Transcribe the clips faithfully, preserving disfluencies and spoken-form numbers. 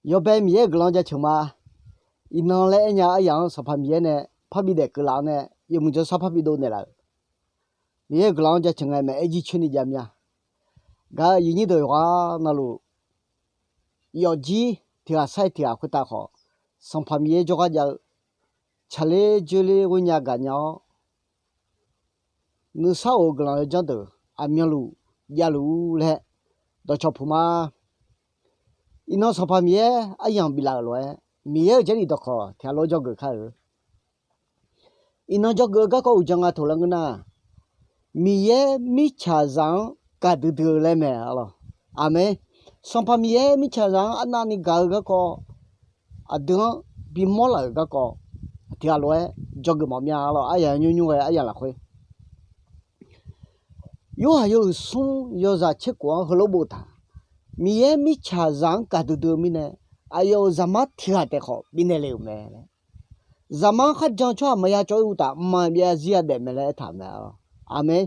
Yawbae Miqyaer-euq guiqlanq-anr jaceuq ma. Iqnan laer aernya-eu aryaq-anr Sanqpaq Miqyaer nae parbi daef keuvlaf-awr nae, yawmuiq jawrshar parbi dov naeqlaf-euq Miqyaer-euq guiqlanq-anr jaceuq ngae maeq-aer jircoer ni jav mya. Gaq-eu aqyuif nyir deuq yawqghaq navluf, yawfjir tiq ghaq sar-iq tiq ghaq khoertav khawf, Sanqpaq Miqyaer jawrgar jav-eu tsaqler dzoerler ghoernya gaqnya-awr, nuisar of-eu guiqlanq yawdzanr deuq aqmyanluf javluf-ur laer dawqcawq puq ma. Iqnan Sanqpaq Miqyaer aryamq biflaf-euq lof-aer, Miqyaer-euq Jarlif dawqkawq tiq ghaq lof-aer dzawgeuf kar-eu. Iqnan dzawgeuf-eu garkawv uqdzan nga toq laer ngeur nar, Miqyaer mirtsaqzaq-anr gaqdui dui-eu laer mae, arlawq. Aqmeq. Sanqpaq Miqyaer mirtsaqzaq-anr arnavni gaq-eu garkawv, aqdui-anr bimawr laf-euq garkawv, tiq ghaq lof-aer dzawgeuf mawf mya, arlawq. Aryaq nymr nymr ghae aryaq lafkhoer, Yorhaq yawhuiq smr yawzaq tserkhof-anr heulof boftaq, Miqyaer mirtsaqzaq-anr gaqdui dui-eu mirnae, aqyawf-euq Zaqmar tiq ghaq taef khawf bifnaeq le-euq mae. Zaqmar-anr kharjan-eu tsawrhaq maqya cawv-ir uqtaf, mqmaq byav zir yadaef mae laer aertaq-euq mae, arlawq. Aqmeq.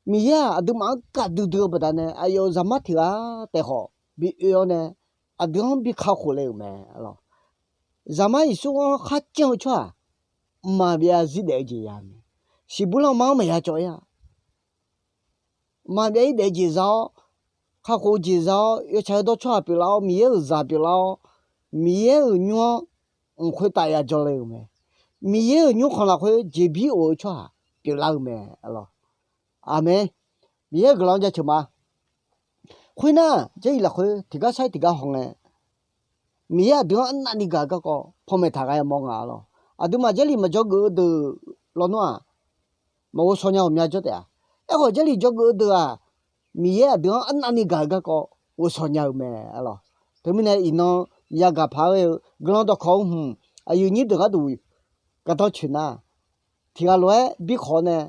Miqyaer-aq, aqduimaf-anr gaqdui dui-eu baqdanae, aqyawf-euq Zaqmar tiq ghaq taef khawf bi oe-awr nae, aqdui-anr bi kakhof le-euq mae, arlawq. Zaqmar Yeqsur-anr kharjan-eu tsawrhaq mqmaq byav zir daef-eu jeq ya mae. Siqbuir lanma-anr maqya cawv-ir-a. Mqmaq byav-ir daef-eu jeq za-awr, kakhof-eu jeq za-awr, yawtsaq yawdawr tsawrhaq pyeuflar-awr, Miqyaer-euq zaq pyeuflar-awr, Miqyaer-euq nymr-anr mq khoertav ya jawr le-euq mae. Miqyaer-euq nymrkhanq lafkhoer jeqbir of-eu tsawrhaq pyeuflar-eu mae, arlawq. Aqmeq. Miqyaer-euq guiqlanq-anr jaceuq ma. Khoernar, Jarlif lafkhoer tiqgar sar-ir tiqgar haw ngae, Miqyaer aqdui-anr arnavni gaq-eu garkawv panmaeq taq ghae mawr nga, arlawq. Aqduimaf Jarlif maqdzawgeuf-eu deuq lawnmr-aq, maqghovshaw nya-euq mya jawr taef-a. Aerkhawf, Jarlif dzawgeuf-eu deuq-aq, Miqyaer aqdui-anr arnavni gaq-eu garkawv ghovshaw nya-eu mae, arlawq. Teumirnae iqnan yagaq paq-aer ghae-eu guiqlanq dawqkawq-eu hmq aqyuif nyir deuq gharduq gardanr coeq nar, tiq ghaq lof-aer birkhawf-awr nae,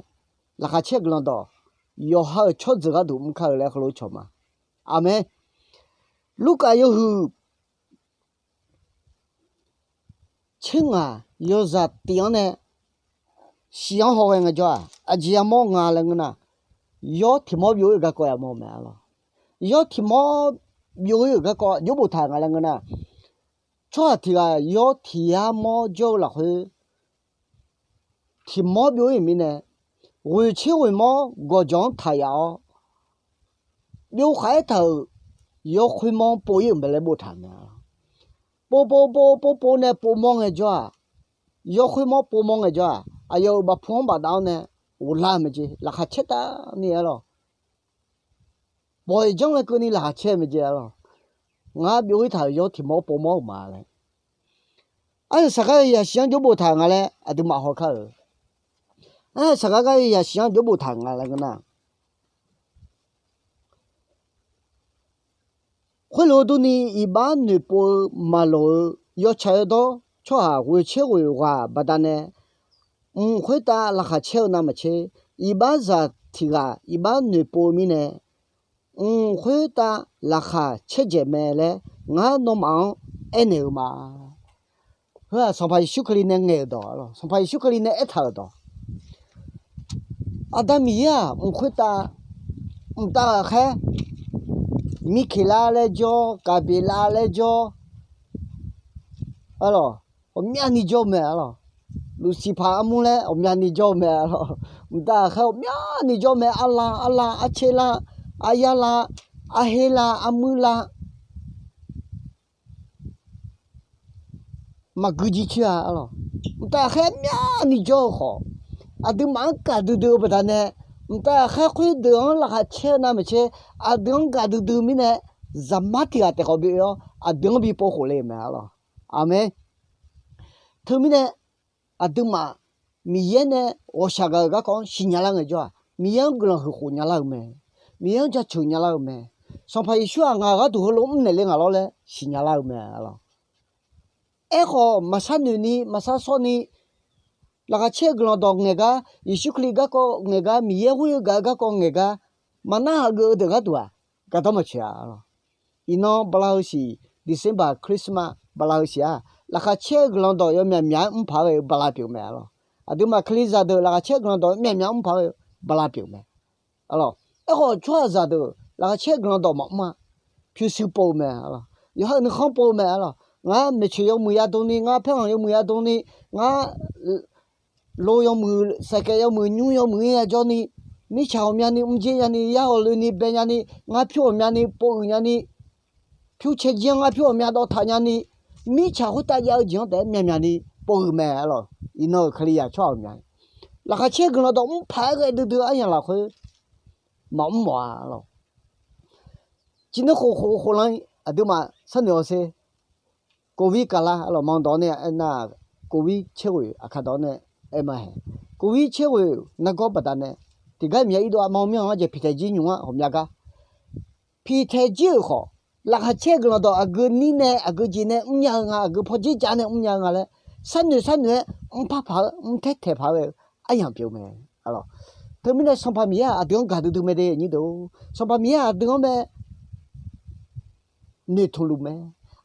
laqkhaq caer-eu guiqlanq dawq, yawqha-euq tsawrjeuq gharduq mr kar-eu laer heulof cawq ma. Aqmeq. Lurkaf yawhuiq tser ngaq yawzaq tif-anr nae shif-anr haw ghae ngaejawr-aq, aqjeq yamawr nga laer ngeur nar, yawr tiq mawr byov-ir-euq garkawv yamawr-eu mae, arlawq. Yawr tiq mawr byov-ir-euq garkawv jawr boftaq nga laer ngeur nar, tsawrhaq tiq ghaq yawr tiq yar mawr jawr-eu lafkhoer, tiq mawr byov-ir-euq mirnae, ghoeq tser ghoeq mawr gawqjawq-anr taq yaf-awr, byov khaq-aer taq-euq yawkhoer mawr pov-ir-euq mae laer boftaq mae, arlawq. Pov pov pov pov pov nae pov mawr ngaejawr-aq, yawkhoer mawr pov mawr ngaejawr-aq, aqyawf-euq bafpu-anr bafdav-awr nae ghoflar-eu mae jeq, laqkhaq caer tavni, arlawq. Bawq-iq janr ghae keuvni laqkhaq caer-eu mae jeq, arlawq. Ngar byov-ir taq-euq yawr tiq mawr pov mawr-euq ma laer. Aryaq saqgar yashif-anr jawr boftaq nga laer aqduimaf haw kar-euq. Aryaq saqgar gar yashif-anr jawr boftaq nga laer ngeur nar, khoerlof-eu durni iqbax noeqpov-eu maqloq-eu yawtsaq yawdawr tsawrhaq ghoeq tser ghoeq ghaq baqdanae, mq khoertav laqkhaq caer-eu navmaqtser, iqbaxzaq tiq ghaq iqbax noeqpov-eu mirnae, mq khoertav laqkhaq caerdzaeq mae laer ngar nawmaf-anr aernaeq-eu ma. Heu-aq Sanqpaq Yeqsur Kali nae ngaeq-euq dawq, Sanqpaq Yeqsur Kali nae aertaq-euq dawq. Aqda Miqyaer-aq, mq khoertav mqtav ghaqkhaer Mirkeqlar laer jawr, Gaqbeqlar laer jawr, arlawq, ghawqmyani jawr-eu mae, arlawq. Luqsiqpaq armur laer ghawqmyani jawr-eu mae, arlawq. Mqtav ghaqkhaer ghawqmyani jawr-eu mae, arlav, arlav, arcaerlav, aryarlav, arherlav, armuirlav, maqgui jircoer-a, arlawq. Mqtav ghaqkhaer myani jawr-eu khawf, aqduimaf-anr gaqdui dui-eu baqdanae, mqtav ghaqkhaer khoerdeuq-anr laqkhaq caer-eu navmaqtser, aqdui-anr gaqdui dui mirnae, zaqmar tiq ghaq taef khawf bi oe-awr aqdui-anr bi povkhof le-euq mae, arlawq. Aqmeq. Teumirnae aqduimaf Miqyaer nae ghawqshaq gaq-euq garkawv-anr siqnya lar ngaejawr-aq, Miqyaer-anr guiqlanq huiq khof nya lar-eu mae. Miqyaer-anr jaceuq nya lar-eu mae. Sanqpaq Yeqsur-aq ngaq gharduq heulof mrnaeq le ngaq lawr laer siqnya lar-eu mae, arlawq. Aerkhawf maqshar noeqni maqshar shawrni, laqkhaq caer-eu guiqlanq dawq ngaeq gar, Yeqsur Kali garkawv ngaeq gar, Miqyaer ghoer-eu gaq-eu garkawv ngaeq gar, maqnar haq geuf-eu deuq gharduq-aq, gardanr maqtsoeq-a, arlawq. Iqnan bala heu siq, December Christmas bala heu siq-aq, laqkhaq caer-eu guiqlanq dawq yawmyaq myaq-aer mrpaq-aer ghae-eu bala pyeuf mae, arlawq. Aqduimaf Kalizaq deuq laqkhaq caer-eu guiqlanq dawq yawmyaq myaq-aer mrpaq-aer ghae-eu bala pyeuf mae, arlawq. Aerkhawf tsawrhaqzaq deuq laqkhaq caer-eu guiqlanq dawq maqmr-a, pyurshuir pov-eu mae, arlawq. yawqha-euq nuikhanr pov-eu mae arlawq. Ngar maeqtsoeq yawmuiq yadm ni, ngar paerkhanq yawmuiq yadm ni, ngar lo yawmuiq, saqkaev yawmuiq, nymr yawmuiq-ir yajawr ni, mirtsaq ghawqmyani mrjer nyani, yar ghawqloeni bae nyani, ngar pyur ghawqmyani pov uiq nyani, pyur caerjir-anr ngar pyur ghawqmya dawv taq nyani, mirtsaq khoertav jav-eu jeq-anr taef-aer myaqmyaq ni pov uiq mae arlawq. Iqnan-euq Kalizaq tsawrhaq ghawqmya, laqkhaq caer guiqlanq dawq mr paq-aer ghae duidui aryamq lafkhoer maqmr mawf-a arlawq. Ciqner khof khof khof lan-ir aqduimaf sharnoeq-awr sher. Covid kavlar arlawq, manq dawq-awr nae aernar, covid caerghoeq aqkar dawq-awr nae aer ma haeq. Covid caerghoeq nargawr baqdanae tiqgar Miqyaer irdov aqma-eu mirkhanq-anr jeq piqtaeq jir nymq-anr ghawqmya gar piqtaeq jir-euq khawf, laqkhaq caer guiqlanq dawq aqgeu nir nae aqgeu jeq nae mrnya-eu nga, aqgeu pawdzer jav nae mrnya-eu nga laer sharnoeq sharnoeq-aer mrpar paq-aer mrtaer taeq paq-aer ghae-eu aryamq pyeuf mae arlawq. Teumirnae Sanqpaq Miqyaer-aq aqdui-anr gaqdui dui mae de nyir deuq. Sanqpaq Miqyaer aqdui-anr mae noeqtmq luf mae.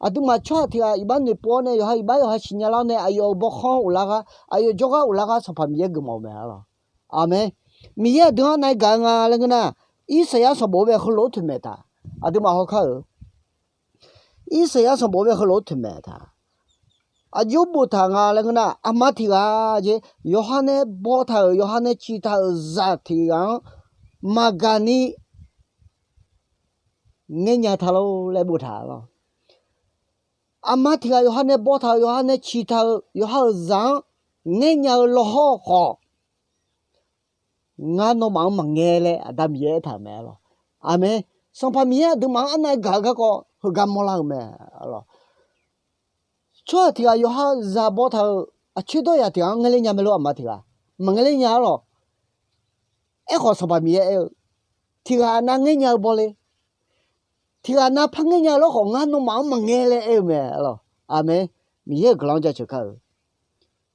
Aqduimaf tsawrhaq tiq ghaq iqbax noeqpov-awr nae, yawqha iqbax yawqha siqnya lar-awr nae, aqyawf-euq bawrkhanr-anr ghoflar ghar, aqyawf jawrgar ghoflar ghar Sanqpaq Miqyaer geufmawf-eu mae arlawq. Aqmeq. Miqyaer aqdui-anr navgaq-eu nga laer ngeur nar, Irsaqyar sanqbof-eu bae heulof-aer toeqmaeq taq. Aqduimaf hawkar-euq Irsaqyar sanqbof-eu bae heulof-aer toeqmaeq taq. Aqjox boftaq nga laer ngeur nar, aqma tiq ghaq jeq yawqha nae baw taq-euq, yawqha nae ciq taq-euq zaq tiq ghaq-anr maqgaq ni ngaer nya taq lor laer boftaq lawr. Aqma tiq ghaq yawqha nae baw taq-euq, yawqha nae ciq taq-euq, yawqha-euq zaq-anr ngaer nya-eu lawhawr khawf, ngar nawmaf-anr maqngae laer Aqda Miqyaer aertaq-euq mae arlawq. Aqmeq. Sanqpaq Miqyaer aqduimaf-anr arnav gaq-eu garkawv heugar mawrlar-euq mae arlawq. Tsawrhaq tiq ghaq yawqha-eu zaq baw taq-euq, aqcoer dawryaq tiq ghaq-anr ngaer ler nya mae lor, aqma tiq ghaq maqngae ler nya arlawq. Aerkhawf Sanqpaq Miqyaer aer-eu, tiq ghaq nav ngaer nya-eu baw le. Tiq ghaq nav par ngaer nya-eu lawr khawf, ngar nawmaf-anr maqngae laer aer-eu mae arlawq. Aqmeq. Miqyaer-euq guiqlanq-anr jaceuq kar-eu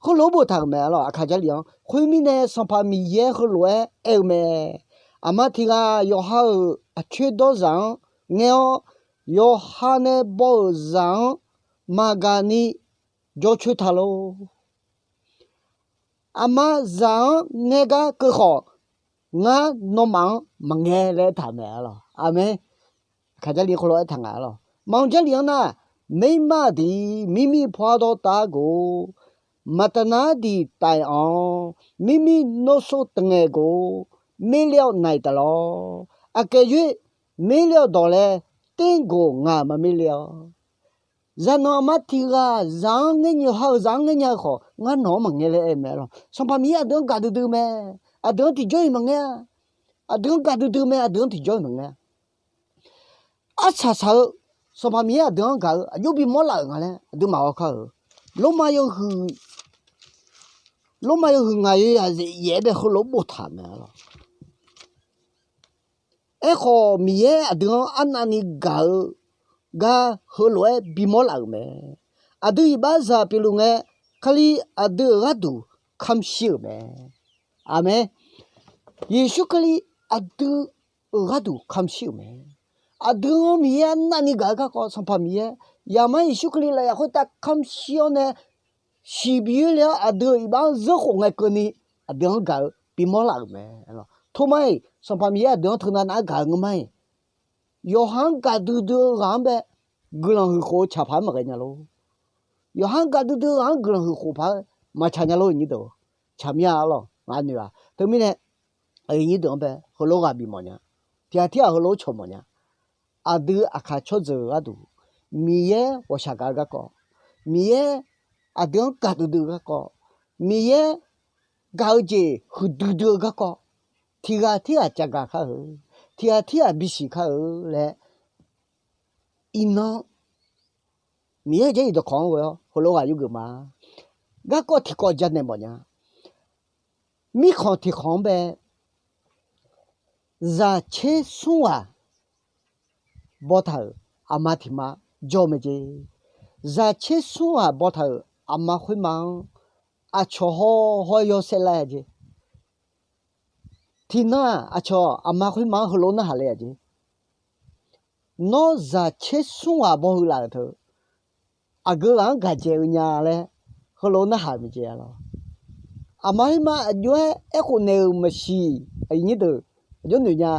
heulof-aer boftaq-euq mae arlawq. Aqkaq Jarlif-anr khoermirnae Sanqpaq Miqyaer heulof-aer aer-eu mae. Aqma tiq ghaq yawqha-euq aqcoer dawrzaq-anr ngaer-awr, yawqha nae baw-euq zaq-anr maqgaq ni jawrcoer taq lor. Aqma zaq-anr ngaer gar keuv khawf, ngar nawmaf-anr maqngae laer aertaq-euq mae arlawq. Aqmeq. Aqkaq Jarlif khoerlof-aer aertaq nga arlawq. Manq Jarlif-anr nar, mirmar-aq diq mirmir paw-ar dawr tav gor, maqtaf nar diq taf-anr mirmir nawr sor taq ngae gor, merle-awr naiq taf lawr. Aqkaeq yoer merle-awr dawq laer, tergoq ngaq maqmerle-awr. Zaqnanq aqma tiq ghaq zaq-anr ngaer nya, yawqha-euq zaq-anr ngaer nya-eu khawf, ngar nawq-anr maqngae laer aer-eu mae arlawq. Sanqpaq Miqyaer aqdui-anr gaqdui dui mae. Aqdui-anr tiqjawr-iq maqngaer-a. Aqdui-anr tiqjawr-iq maqngaer-a. Arsaq saq-eu Sanqpaq Miqyaer aqdui-anr gaq-eu aqjox bimawr laf-euq nga laer aqduimaf hawkar-euq, Lormav yawhuiq, Lormav yawhuiq ngaq yawyaq yaef-aer bae heulof-aer boftaq-euq mae arlawq. Aerkhawf Miqyaer aqdui-anr arnavni gaq-eu gar heulof-aer bimawr laf-euq mae. Aqdui iqbaxzaq pyeufluf ngae, Kali aqdui-euq gharduq kamq shir-euq mae. Aqmeq. Yeqsur Kali aqdui-euq gharduq kamq shir-euq mae. Aqdui-anr Miqyaer arnavni gaq-eu garkawv Sanqpaq Miqyaer, Zaqmar Yeqsur Kali lafyaq khoertav kamq shir-awr nae, siqbi oerle-awr aqdui-euq iqbax-anr zeurkhof ngae keuvni aqdui-anr gaq-eu bimawr laf-euq mae. Tormar-iq Sanqpaq Miqyaer aqdui-anr teunav nav-aer gaq-eu ngeur ma-iq, yawqha-anr gaqdui dui-eu ghaq-anr bae guiqlanq huiq khof-eu tsaq paq-aer maqghae nya lor. Yawqha-anr gaqdui dui-eu ghaq-anr guiqlanq huiq khof paq-aer maqtsaq nya lor, nyir deuq. Tsaq mir-a arlawq, ngaq noeq-aq. Teumirnae aqyuif nyir deuq-anr bae heulof-aer ghaq bifmawf nya. Tiqghaq tirghaq heulof-aer cawq mawf nya. Aqdui aqkaq tsawrjeuq gharduq Miqyaer ghawqshaq gaq-eu garkawv, Miqyaer aqdui-anr gaqdui dui-eu garkawv, Miqyaer gaq-eu jeq huiqdui dui-eu garkawv, tiqghaq tirghaq cavgaq kar-eu, tiqghaq tirghaq bisiq kar-eu laer, iqnan Miqyaer-euq jarlif dawqkawq-anr ghoe-awr heulof-aer ghaq yurgeuf ma. Garkawv tiqkawv janaeq mawf nya. Mirkhanq tiqkhanq-anr bae zaq tser smr ghaq bawtaq-euq aqma tiq ma jawr mae jeq. Zaq tser smr ghaq bawtaq-euq aqma khoerma-anr aqcawq hawr hawr-aer yawshaer lar-a jeq. Tiqnan-aq aqcawq aqma khoerma-anr heulof narhaq le-a jeq. Nawr zaq tser smr ghaq baw heu laf-euq teu, aqgeu ghaq-anr gaq dzaeq-eu nya laer heulof narhaq mae jeq arlawq. Aqma khoerma aqjox-aer aerkhof naeq-euq maqsiq, aqyuif nyir deuq, aqjox noeq nya.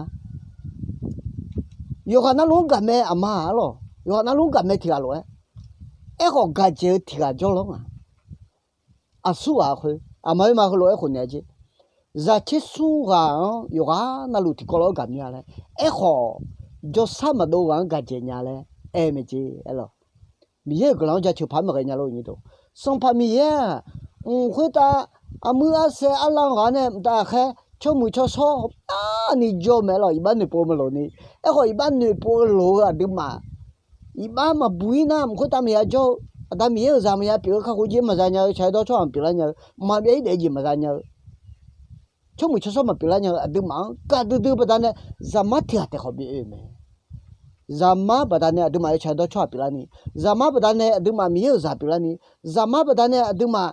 Yawqghaq navluf-anr gaq mae aqma-aq arlawq. Yawqghaq navluf-anr gaqmae tiq ghaq lof-aer, aerkhawf gaqdzaeq-eu tiq ghaq jawrlawr nga. Aqsur ghaq khoer aqma oerma heulof-aer khofnaeq-a jeq. Zaqtser smr ghaq-anr yawqghaq navluf tiqkawv lof-aer gaqmya laer, aerkhawf jawrsar maqdov ghaq-anr gaqdzaeq nya laer aer-eu mae jeq aerlawq. Miqyaer-euq guiqlanq-anr jaceuq paq-aer maqghae nya lor nyir dawq. Sanqpaq Miqyaer-aq, mq khoertav armuir arsaer arlav ghaq nae mqtav ghaqkhaer tsawrmuiq tsawrshawr ghawqmyani jawr-eu mae aerlawq. Iqbax noeqpov-eu maqloq ni, aerkhawf iqbax noeqpov-eu loq-eu aqduimaf, iqbax maqbuq-ir nar mq khoertav maqya jawr-eu, Aqda Miqyaer-euq zaq maqya pyeuf-eu, kakhof jeq maqza nya-eu, shaqyawdawr tsawrhaq maqpyeuf lar nya-eu, maqbyav-ir daef-eu jeq maqza nya-eu, tsawrmuiq tsawrshawr maqpyeuf lar nya-eu aqduimaf-anr gaqdui dui baqdanae, Zaqmar tiq ghaq taef khawf bi oe-eu mae. Zaqmar baqdanae aqduimaf yawshaq yawdawr tsawrhaq pyeuflarni, Zaqmar baqdanae aqduimaf Miqyaer-euq zaq pyeuflarni, Zaqmar baqdanae aqduimaf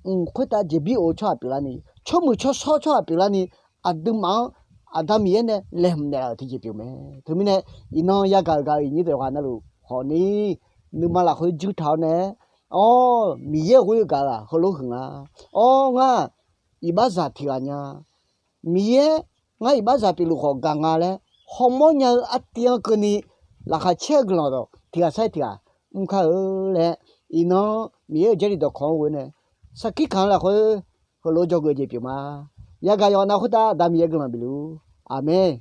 mq khoertav jeqbir of-eu tsawrhaq pyeuflarni, tsawrmuiq tsawrshawr tsawrhaq pyeuflarni, aqduimaf-anr Aqda Miqyaer nae laeqhmq naeqlaf-euq tiqjeq pyeuf mae. Teumirnae iqnan yagaq-euq gaq-eu iqnyir deuq ghaq navluf khawfni, nuima lafkhoer juir taq-awr nae, awr, Miqyaer-euq ghoer-eu gaq-eu-aq heulof huiq nga. Awr, ngar iqbaxzaq tiq ghaq nya. Miqyaer, ngar iqbaxzaq pyeufluf khawf gaq nga laer hawmawr nya-eu artiv-anr keuvni, laqkhaq caer-eu guiqlanq dawq tiq ghaq sar-iq tiq ghaq mr kar-eu laer, iqnan Miqyaer-euq Jarlif dawqkawq-anr ghoe nae sarkir kaq-anr lafkhoer heulof-aer dzawgeuf jeq pyeuf ma. Yagaq yawqha nav khoertav Aqda Miqyaer guiqlanq bif luf-ur. Aqmeq.